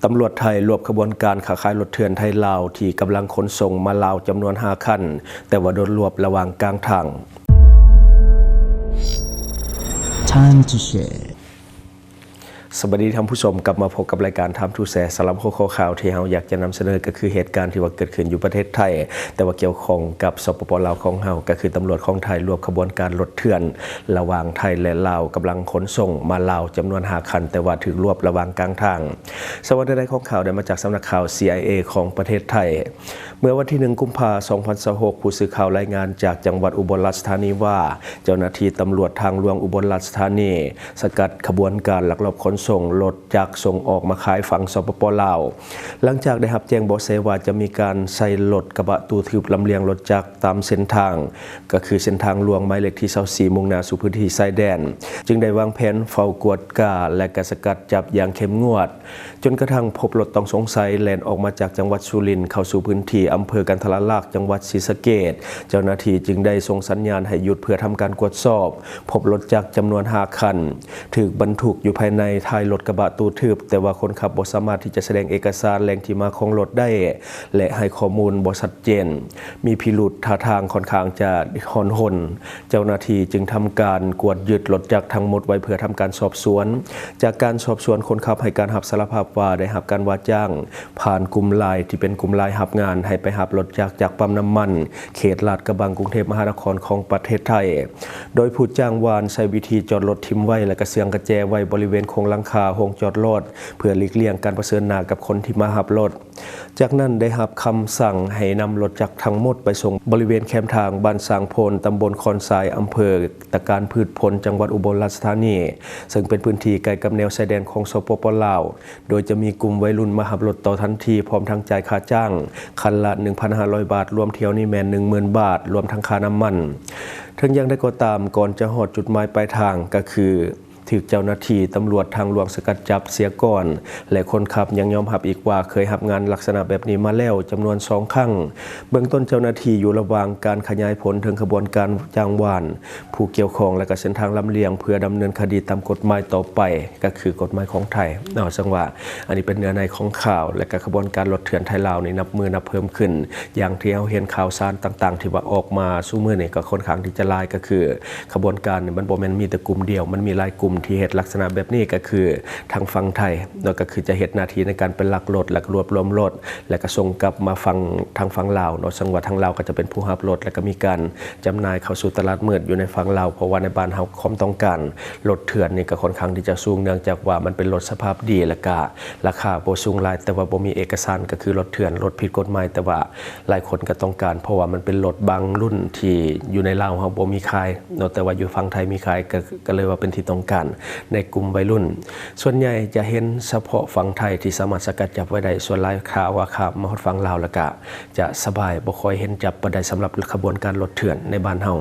ຕຳຫຼວດໄທລວບຂະບວນການຄ້າຂາຍລົດເຖື່ອນໄທ-ລາວ ທີ່ກຳລັງຂົນສົ່ງມາລາວຈຳນວນຫ້າຄັນ, ແຕ່ວ່າໂດນລວບລະຫວ່າງກາງທາງ. Time to share. ສະບາຍດີທ່ານຜູ້ຊົມ, ກັບມາພົບກັບລາຍການ Time to Share. ສຳລັບຫົວຂໍ້ຂ່າວທີ່ເຮົາຢາກຈະນຳສະເໜີກໍຄືເຫດການທີ່ວ່າເກີດຂຶ້ນຢູ່ປະເທດໄທ, ແຕ່ວ່າກ່ຽວຂ້ອງກັບ ສປປ ລາວຂອງເຮົາ, ກໍຄືຕຳຫຼວດຂອງໄທລວບຂະບວນການລົດເຖື່ອນລະຫວ່າງໄທ ແລະ ລາວ, ກຳລັງຂົນສົ່ງມາລາວຈຳນວນຫ້າຄັນ, ແຕ່ວ່າຖືກລວບລະຫວ່າງກາງທາງ. ສະຫວັດດີຂອງຂ່າວໄດ້ມາຈາກສຳນັກຂ່າວ ຊີໄອເອ ຂອງປະເທດໄທ. ເມື່ອວັນທີໜຶ່ງ ກຸມພາ ສອງພັນຊາວຫົກ, ຜູ້ສື່ຂ່າວລາຍງານຈາກຈັງຫວັດອຸບົນລາຊະທານີວ່າ, ເຈົ້າໜ້າທີ່ຕຳຫຼວດທາງຫຼວງອຸບົນລາຊະທານີ ສະກັດຂະບວນການລັກລອບຂົນສົ່ງລົດຈັກສົ່ງອອກມາຂາຍຝັ່ງ ສປປ ລາວ, ຫຼັງຈາກໄດ້ຮັບແຈ້ງເບາະແສວ່າຈະມີການໃສ່ລົດກະບະຕູ້ທຶບລຳລຽງລົດຈັກຕາມເສັ້ນທາງ, ກໍຄືເສັ້ນທາງຫຼວງໝາຍເລກທີຊາວສີ່ ມຸ່ງໜ້າສູ່ພື້ນທີ່ຊາຍແດນ, ຈຶ່ງໄດ້ວາງແຜນເຝົ້າກວດກາ ແລະ ກະສະກັດຈັບຢ່າງເຂັ້ມງວດ. ຈົນກະທັ້ງພົບລົດຕ້ອງສົງໄສແລ່ນອອກມາຈາກຈັງຫວັດສຸລິນ ເຂົ້າສູ່ພື້ນທີ່ອຳເພີກັນທະລາລາກ ຈັງຫວັດສີສະເກດ, ເຈົ້າໜ້າທີ່ຈຶ່ງໄດ້ສົ່ງສັນຍານໃຫ້ຢຸດເພື່ອທຳການກວດສອບ, ພົບລົດຈັກຈຳນວນຫ້າຄັນ ຖືກບັນທຸກຢູ່ພາຍໃນທ້າຍລົດກະບະຕູ້ທຶບ, ແຕ່ວ່າຄົນຂັບບໍ່ສາມາດທີ່ຈະສະແດງເອກະສານແຫຼ່ງທີ່ມາຂອງລົດໄດ້ ແລະ ໃຫ້ຂໍ້ມູນບໍ່ຊັດເຈນ, ມີພິລຸດ, ທ່າທາງຂ້ອນຂ້າງຈະຮ້ອນຮົນ. ເຈົ້າໜ້າທີ່ຈຶ່ງທຳການກວດຍຶດລົດຈັກທັງໝົດໄວ້ເພື່ອທຳການສອບສວນ. ຈາກການສອບສວນ, ຄົນຂັບໃຫ້ການຮັບສາລະພາບວ່າໄດ້ຮັບການວ່າຈ້າງຜ່ານກຸ່ມລາຍທີ່ເປັນກຸ່ມລາຍຮັບງານໃຫ້ໄປຮັບລົດຈັກຈາກປ້ຳນ້ຳມັນ ເຂດລາດກະບັງ ກຸງເທບມະຫານະຄອນຂອງປະເທດໄທ, ໂດຍຜູ້ຈ້າງວານໃຊ້ວິທີຈອດລົດຖິ້ມໄວ້ ແລະ ກະເຊື່ອງກະແຈໄວ້ບໍລິເວນໂຄງຫຼັງຄາໂຮງຈອດລົດ ເພື່ອຫຼີກລ່ຽງການປະເຊີນໜ້າກັບຄົນທີ່ມາຮັບລົດ. ຈາກນັ້ນໄດ້ຮັບຄຳສັ່ງໃຫ້ນຳລົດຈັກທັງໝົດໄປສົ່ງບໍລິເວນແຄມທາງບ້ານສາງໂພນ ຕຳບົນຄອນຊາຍ ອຳເພີຕະການພືດຜົນ ຈັງຫວັດອຸບົນລາຊະທານີ, ເຊິ່ງເປັນພື້ນທີ່ໃກ້ກັບແນວຊາຍແດນຂອງ ສປປ ລາວ, ໂດຍຈະມີກຸ່ມໄວລຸ້ນມາຮັບລົດຕໍ່ທັນທີ ພ້ອມທັງຈ່າຍຄ່າຈ້າງຄັນລະໜຶ່ງພັນຫ້າຮ້ອຍບາດ, ລວມຖ້ຽວນີ້ແມ່ນໜຶ່ງໝື່ນບາດ, ລວມທັງຄ່ານ້ຳມັນ. ເຖິງຢ່າງໃດກໍຕາມ, ກ່ອນຈະຮອດຈຸດໝາຍປາຍທາງ ກໍຄື ຖືກເຈົ້າໜ້າທີ່ຕຳຫຼວດທາງຫຼວງສະກັດຈັບເສຍກ່ອນ ແລະ ຄົນຂັບຍັງຍອມຮັບອີກວ່າເຄີຍຮັບງານລັກສະນະແບບນີ້ມາແລ້ວຈຳນວນສອງຄັ້ງ. ເບື້ອງຕົ້ນເຈົ້າໜ້າທີ່ຢູ່ລະຫວ່າງການຂະຫຍາຍຜົນເຖິງຂະບວນການຈ້າງວານ, ຜູ້ກ່ຽວຂ້ອງ ແລະ ກະເສັ້ນທາງລຳລຽງ ເພື່ອດຳເນີນຄະດີຕາມກົດໝາຍຕໍ່ໄປ, ກໍຄືກົດໝາຍຂອງໄທເນາະ. ເຊິ່ງວ່າອັນນີ້ເປັນເນື້ອໃນຂອງຂ່າວ ແລະ ກະຂະບວນການລົດເຖື່ອນໄທ-ລາວນີ້ນັບມື້ນັບເພີ່ມຂຶ້ນ. ຢ່າງທີ່ເຮົາເຫັນຂ່າວສານຕ່າງໆທີ່ວ່າອອກມາຊຸມື້ນີ້ ກໍຄ່ອນຂ້າງທີ່ຈະຫຼາຍ, ກໍຄື ຂະບວນການນີ້ມັນບໍ່ແມ່ນມີແຕ່ກຸ່ມດຽວ, ມັນມີຫຼາຍກຸ່ມທີ່ເຮັດລັກສະນະແບບນີ້, ກໍຄືທາງຝັ່ງໄທເນາະ, ກໍຄືຈະເຮັດໜ້າທີ່ໃນການໄປລັກລົດ ແລ້ວກໍລວບລວມລົດ ແລ້ວກໍສົ່ງກັບມາຝັ່ງ ທາງຝັ່ງລາວເນາະ, ເຊິ່ງວ່າທາງລາວກໍຈະເປັນຜູ້ຮັບລົດ ແລ້ວກໍມີການຈຳໜ່າຍເຂົ້າສູ່ຕະຫຼາດມືດຢູ່ໃນຝັ່ງລາວ, ເພາະວ່າໃນບ້ານເຮົາຄວາມຕ້ອງການລົດເຖື່ອນນີ້ກໍຄ່ອນຂ້າງທີ່ຈະສູງ, ເນື່ອງຈາກວ່າມັນເປັນລົດສະພາບດີ ແລ້ວກໍລາຄາບໍ່ສູງຫຼາຍ, ແຕ່ວ່າບໍ່ມີເອກະສານ, ກໍຄືລົດເຖື່ອນ, ລົດຜິດກົດໝາຍ, ແຕ່ວ່າ ຫຼາຍຄົນກໍຕ້ອງການ, ເພາະວ່າມັນເປັນລົດບາງລຸ້ນທີ່ຢູ່ໃນລາວເຮົາບໍ່ມີຂາຍເນາະ, ແຕ່ວ່າຢູ່ຝັ່ງໄທມີຂາຍ, ກໍ ກໍເລີຍວ່າເປັນທີ່ຕ້ອງການໃນກຸ່ມໄວລຸ້ນ. ສ່ວນໃຫຍ່ຈະເຫັນສະເພາະຝັ່ງໄທທີ່ສາມາດສະກັດຈັບໄວ້ໄດ້, ສ່ວນຫຼາຍຖ້າວ່າຂ້າມມາຮອດຝັ່ງລາວແລ້ວກະຈະສະບາຍ, ບໍ່ຄ່ອຍເຫັນຈັບປານໃດສຳລັບຂະບວນການລົດເຖື່ອນໃນບ້ານເຮົາ.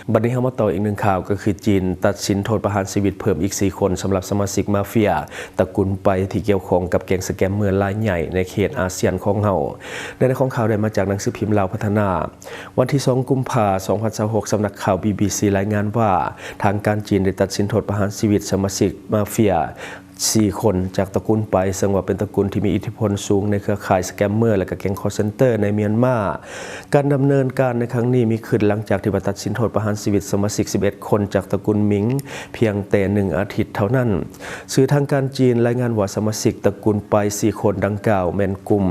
ບັດນີ້ເຮົາມາຕໍ່ອີກໜຶ່ງຂ່າວ, ກໍຄືຈີນຕັດສິນໂທດປະຫານຊີວິດເພີ່ມອີກສີ່ຄົນ ສຳລັບສະມາຊິກມາເຟຍຕະກຸນໄປທີ່ກ່ຽວຂ້ອງກັບແກ້ງສະແກມເມີລາຍໃຫຍ່ໃນເຂດອາຊຽນຂອງເຮົາ. ໃນໜ້າຂອງຂ່າວໄດ້ມາຈາກໜັງສືພິມລາວພັດທະນາ. ວັນທີສອງ ກຸມພາ ສອງພັນຊາວຫົກ, ສຳນັກຂ່າວ ບີບີຊີ ລາຍງານວ່າ ທາງການຈີນໄດ້ຕັດສິນໂທດປະຫານຊີວິດສະມາຊິກມາເຟຍ ສີ່ຄົນຈາກຕະກຸນໄປ, ເຊິ່ງວ່າເປັນຕະກຸນທີ່ມີອິດທິພົນສູງໃນເຄືອຂ່າຍສະແກມເມີ ແລະ ກະແກ້ງຄໍເຊັນເຕີໃນມຽນມາ. ການດຳເນີນການໃນຄັ້ງນີ້ມີຂຶ້ນຫຼັງຈາກທີ່ວ່າຕັດສິນໂທດປະຫານຊີວິດສະມາຊິກສິບເອັດຄົນຈາກຕະກຸນມິງ ພຽງແຕ່ໜຶ່ງອາທິດເທົ່ານັ້ນ. ສື່ທາງການຈີນລາຍງານວ່າ ສະມາຊິກຕະກຸນໄປສີ່ຄົນດັ່ງກ່າວ ແມ່ນກຸ່ມ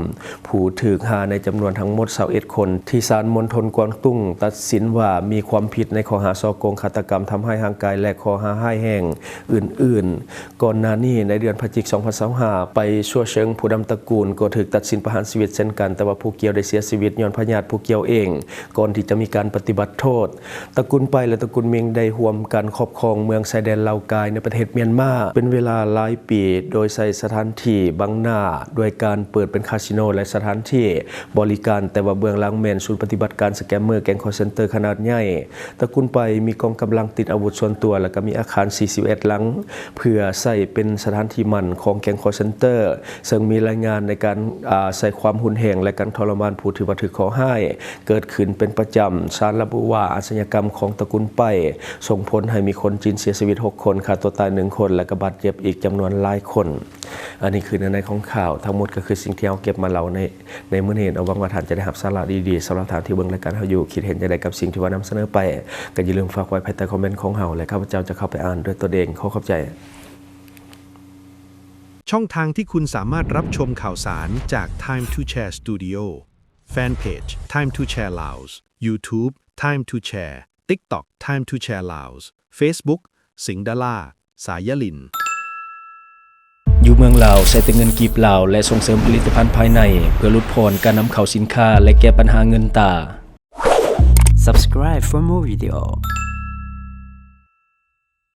ຜູ້ຖືກຫ້າໃນຈຳນວນທັງໝົດຊາວເອັດຄົນ ທີ່ສານມົນທົນກວາງຕຸ້ງຕັດສິນວ່າມີຄວາມຜິດໃນຂໍ້ຫາສໍ້ໂກງ, ຄາດຕະກຳ, ທຳຮ້າຍຮ່າງກາຍ ແລະ ຂໍ້ຫາຮ້າຍແຮງອື່ນໆ. ກ່ອນໜ້ານີ້ໃນເດືອນພະຈິກ ສອງພັນຊາວຫ້າ ໄປຊົ່ວເຊີງ ຜູ້ນຳຕະກຸນກໍຖືກຕັດສິນປະຫານຊີວິດເຊັ່ນກັນ, ແຕ່ວ່າຜູ້ກ່ຽວໄດ້ເສຍຊີວິດຍ້ອນພະຍາດຜູ້ກ່ຽວເອງ ກ່ອນທີ່ຈະມີການປະຕິບັດໂທດ. ຕະກຸນໄປ ແລະ ຕະກຸນມິງໄດ້ຮ່ວມກັນຄອບຄອງເມືອງຊາຍແດນລາວກາຍໃນປະເທດມຽນມາເປັນເວລາຫຼາຍປີ, ໂດຍໃຊ້ສະຖານທີ່ບັງໜ້າດ້ວຍການເປີດເປັນຄາສິໂນ ແລະ ສະຖານທີ່ບໍລິການ, ແຕ່ວ່າເບື້ອງຫຼັງແມ່ນສູນປະຕິບັດການສະແກມເມີ ແກ້ງຄໍເຊັນເຕີຂະໜາດໃຫຍ່. ຕະກຸນໄປມີກອງກຳລັງຕິດອາວຸດສ່ວນຕົວ ແລະ ກໍມີອາຄານສີ່ສິບເອັດຫຼັງ ເພື່ອໃຊ້ເປັນສ ສະຖານທີ່ໝັ້ນຂອງແກ້ງຄໍເຊັນເຕີ ເຊິ່ງມີລາຍງານໃນການ ອາ ໃຊ້ຄວາມຮຸນແຮງ ແລະ ການທໍລະມານຜູ້ທີ່ວ່າຖືກເຄາະຮ້າຍເກີດຂຶ້ນເປັນປະຈຳ. ສານລະບຸວ່າອາຊະຍາກຳຂອງຕະກຸນໄປ ສົ່ງຜົນໃຫ້ມີຄົນຈີນເສຍຊີວິດຫົກຄົນ, ຂ້າຕົວຕາຍໜຶ່ງຄົນ ແລະ ກະບາດເຈັບອີກຈຳນວນຫຼາຍຄົນ. ອັນນີ້ຄືເນື້ອໃນຂອງຂ່າວ ທັງໝົດກໍຄືສິ່ງທີ່ເຮົາເກັບມາເລົ່າໃນ ໃນມື້ນີ້ເນາະ. ຫວັງວ່າທ່ານຈະໄດ້ຮັບສາລະດີໆ. ສຳລັບທ່ານທີ່ເບິ່ງລາຍການເຮົາຢູ່ ຄິດເຫັນຈັ່ງໃດກັບສິ່ງທີ່ວ່ານຳສະເໜີໄປ ກໍຢ່າລືມຝາກໄວ້ພາຍໃຕ້ຄອມເມັນຂອງເຮົາ ແລະ ຂ້າພະເຈົ້າຈະເຂົ້າໄປອ່ານດ້ວຍຕົນເອງ. ຂໍຂອບໃຈ. ช่องทางที่คุณสามารถรับชมข่าวสารจาก Time to Share Studio Fanpage Time to Share Laos YouTube Time to Share TikTok Time to Share Laos Facebook สิงห์ดารา สายยลิน ຢູ່ເມືອງລາວ ໃຊ້ແຕ່ເງິນກີບລາວ ແລະ ສົ່ງເສີມຜະລິດຕະພັນພາຍໃນ ເພື່ອຫຼຸດຜ່ອນການນຳເຂົ້າສິນຄ້າ ແລະ ແກ້ບັນຫາເງິນຕາ. Subscribe for more video.